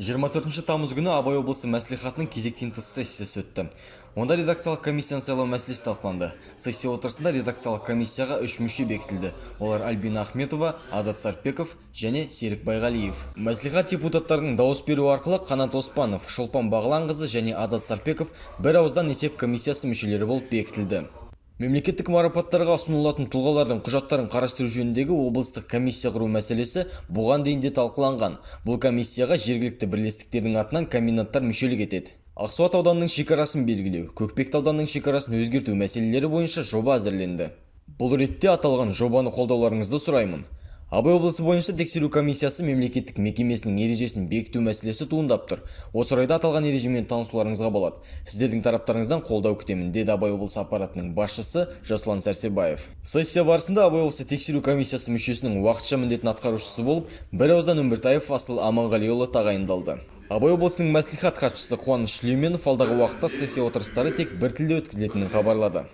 24 тамыз күні Абай облысы мәслихатының кезектен тыс сессиясы өтті. Онда редакциялық комиссияны сайлау мәселесі талқыланды. Сессия отырысында редакциялық комиссияға 3 мүше бекітілді. Олар: Альбина Ахметова, Азат Сарпеков және Серік Байғалиев. Мәслихат депутаттарының дауыс беру арқылы Қанат Оспанов, Шолпан Бағланқызы және Азат Сарпеков бір ауыздан есеп комиссиясы мүшелері болып бекітілді. Мемлекеттік марапаттарға ұсынылатын тұлғалардың құжаттарын қарастыру жөніндегі облыстық комиссия құру мәселесі бұған дейін де талқыланған. Бұл комиссияға жергілікті бірлестіктердің атынан комбинаттар мүшелік етеді. Ақсуат ауданының шекарасын белгілеу, Көкпекті ауданының шекарасын өзгерту мәселелері бойынша жоба әзірленді. Бұл ретте аталған жобаны қолдауларыңызды сұраймын. Абай облысы бойынша тексеру комиссиясы мемлекеттік мекемесінің ережесін бекіту мәселесі туындап тұр. Осы орайда аталған ережемен танысуларыңызға болады. Сіздердің тараптарыңыздан қолдау күтемін, деді Абай облысы аппаратының басшысы Жасұлан Сәрсебаев. Сессия барысында Абай облысы тексеру комиссиясы мүшесінің уақытша міндетін атқарушысы болып, бір ауыздан Өміртаев Асыл Аманғалиұлы тағайындалды. Абай облысының мәслихат хатшысы Қуаныш Сүлейменов алдағы уақытта сессия отырыстары тек бір тілде өткізілетінін хабарлады.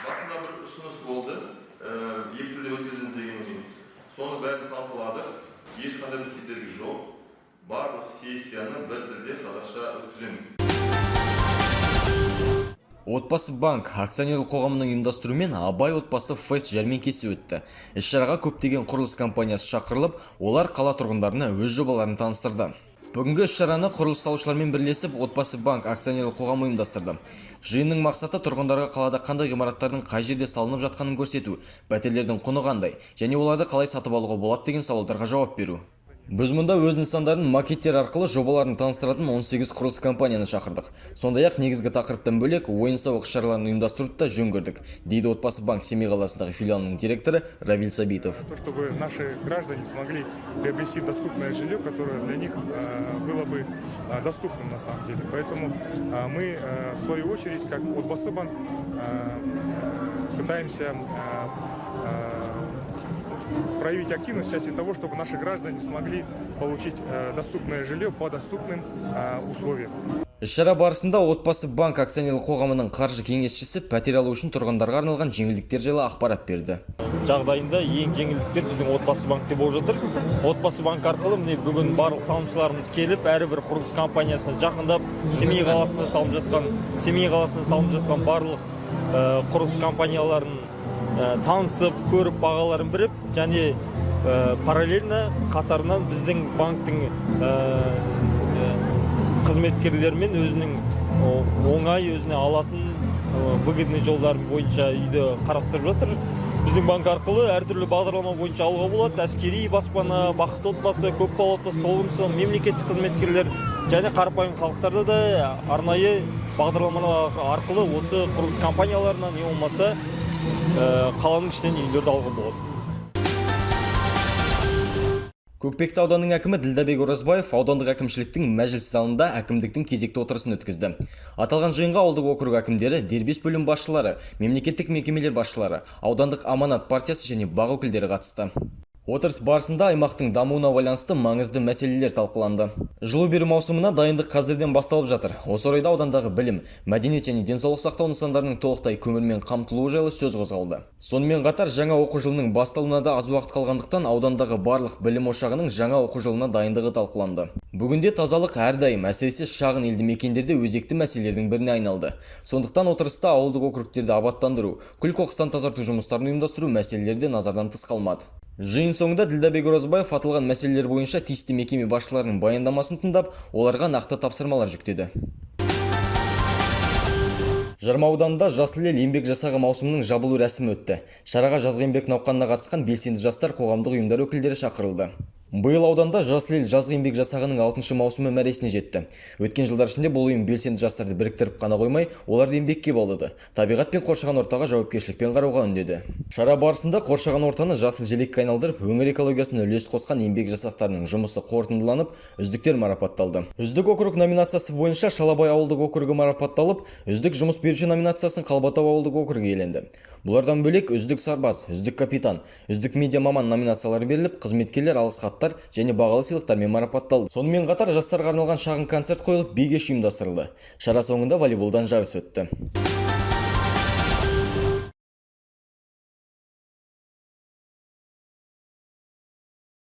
Басында бір ұсыныс болды, екі тілде өткіземіз деген ұсыныс. Соны бәрін талқыладық, ешқандай бір кедергі жоқ. Барлық сессияны бір тілде, қазақша өткіземіз. Отбасы банк акционерлік қоғамының ұйымдастыруымен Абай отбасы фест жәрмеңкесі өтті. Іс-шараға көптеген құрылыс компаниясы шақырылып, олар қала тұрғындарына өз жобаларын таныстырды. Бүгінгі іс-шараны құрылыс салушылармен бірлесіп Отбасы банк акционерлік қоғамы ұйымдастырды. Жиынның мақсаты тұрғындарға қалада қандай ғимараттардың қай жерде салынып жатқанын көрсету, пәтерлердің құны қандай және оларды қалай сатып алуға болады деген сауалдарға жауап беру. Біз мұнда өз нысандарын макеттер арқылы жобаларын таныстыратын 18 құрылыс компанияны шақырдық. Сондай-ақ негізгі тақырыптан бөлек ойын-сауық шараларын ұйымдастыруды да жөн көрдік, дейді Отбасы банк Семей қаласындағы филиалының директоры Равиль Сабитов. То, чтобы наши граждане смогли приобрести доступное жилье, которое для них было бы доступным на самом деле. Поэтому мы, в свою очередь, как Отбасы банк, пытаемся проявить активность в части того, чтобы наши граждане смогли получить доступное жилье по доступным условиям. Іс-шара барысында Отбасы банк акционерлік қоғамының қаржы кеңесшісі пәтер алу үшін тұрғындарға арналған жеңілдіктер жайлы ақпарат берді. Жағдайында ең жеңілдіктер біздің Отбасы банкте болып жатыр. Отбасы банк арқылы, міне, бүгін барлық салымшыларымыз келіп, әрбір құрылыс компаниясына жақындап, Семей қаласында салынып жатқан барлық құрылыс компанияларын танысып, көріп, бағаларын біліп және параллельно, қатарынан біздің банктің қызметкерлерімен өзінің оңай өзіне алатын выгодный жолдар бойынша үйді қарастырып жатыр. Біздің банк арқылы әртүрлі бағдарлама бойынша алуға болады: әскери баспана, бақытты отбасы, көпбалалы отбасы, толық мемлекеттік қызметкерлер және қарапайым халықтарда да арнайы бағдарламалар арқылы осы құрылыс компанияларынан не болмаса қаланың ішінен үйлерді алуға болады. Көкпекті ауданының әкімі Ділдәбек Оразбаев аудандық әкімшіліктің мәжіліс залында әкімдіктің кезекті отырысын өткізді. Аталған жиынға ауылдық округ әкімдері, дербес бөлім басшылары, мемлекеттік мекемелер басшылары, аудандық Аманат партиясы және БАҚ өкілдері қатысты. Отырыс барысында аймақтың дамуына байланысты маңызды мәселелер талқыланды. Жылу беру маусымына дайындық қазірден басталып жатыр. Осы орайда аудандағы білім, мәдениет және денсаулық сақтау нысандарының толықтай көмірмен қамтылуы жайлы сөз қозғалды. Сонымен қатар жаңа оқу жылының басталуына да аз уақыт қалғандықтан, аудандағы барлық білім ошағының жаңа оқу жылына дайындығы талқыланды. Бүгінде тазалық әрдайым, әсіресе шағын елді мекендерде, өзекті мәселелердің біріне айналды. Сондықтан отырыста ауылдық округтерді абаттандыру, күл қоқыстан тазарту жұмыстарын ұйымдастыру мәселелері де назардан тыс қалмады. Жиын соңында Ділдәбек Оразбаев аталған мәселелер бойынша тиісті мекеме басшыларының баяндамасын тыңдап, оларға нақты тапсырмалар жүктеді. Жарма ауданында «Жасыл ел» еңбек жасағы маусымының жабылу рәсімі өтті. Шараға жазғы еңбек науқанына қатысқан белсенді жастар, қоғамдық ұйымдар өкілдері шақырылды. Биыл ауданда «Жасыл ел» жазғы еңбек жасағының алтыншы маусымы мәресіне жетті. Өткен жылдар ішінде бұл ұйым белсенді жастарды біріктіріп қана қоймай, оларды еңбекке баулыды. Табиғат пен қоршаған ортаға жауапкершілікпен қарауға үндеді. Шара барысында қоршаған ортаны жасыл желекке айналдырып, өңір экологиясына үлес қосқан еңбек жасақтарының жұмысы қорытындыланып, үздіктер марапатталды. «Үздік округ» номинациясы бойынша Шалабай ауылдық округі марапатталып, «Үздік жұмыс беруші» номинациясын Қалбатау ауылдық округі иеленді. Бұлардан бөлек «Үздік сарбаз», «Үздік капитан», «Үздік медиа маман» номинациялары беріліп, қызметкерлер алғыс хаттар және бағалы сыйлықтармен марапатталды. Сонымен қатар жастарға арналған шағын концерт қойылып, би кеш ұйымдастырылды. Шара соңында волейболдан жарыс өтті.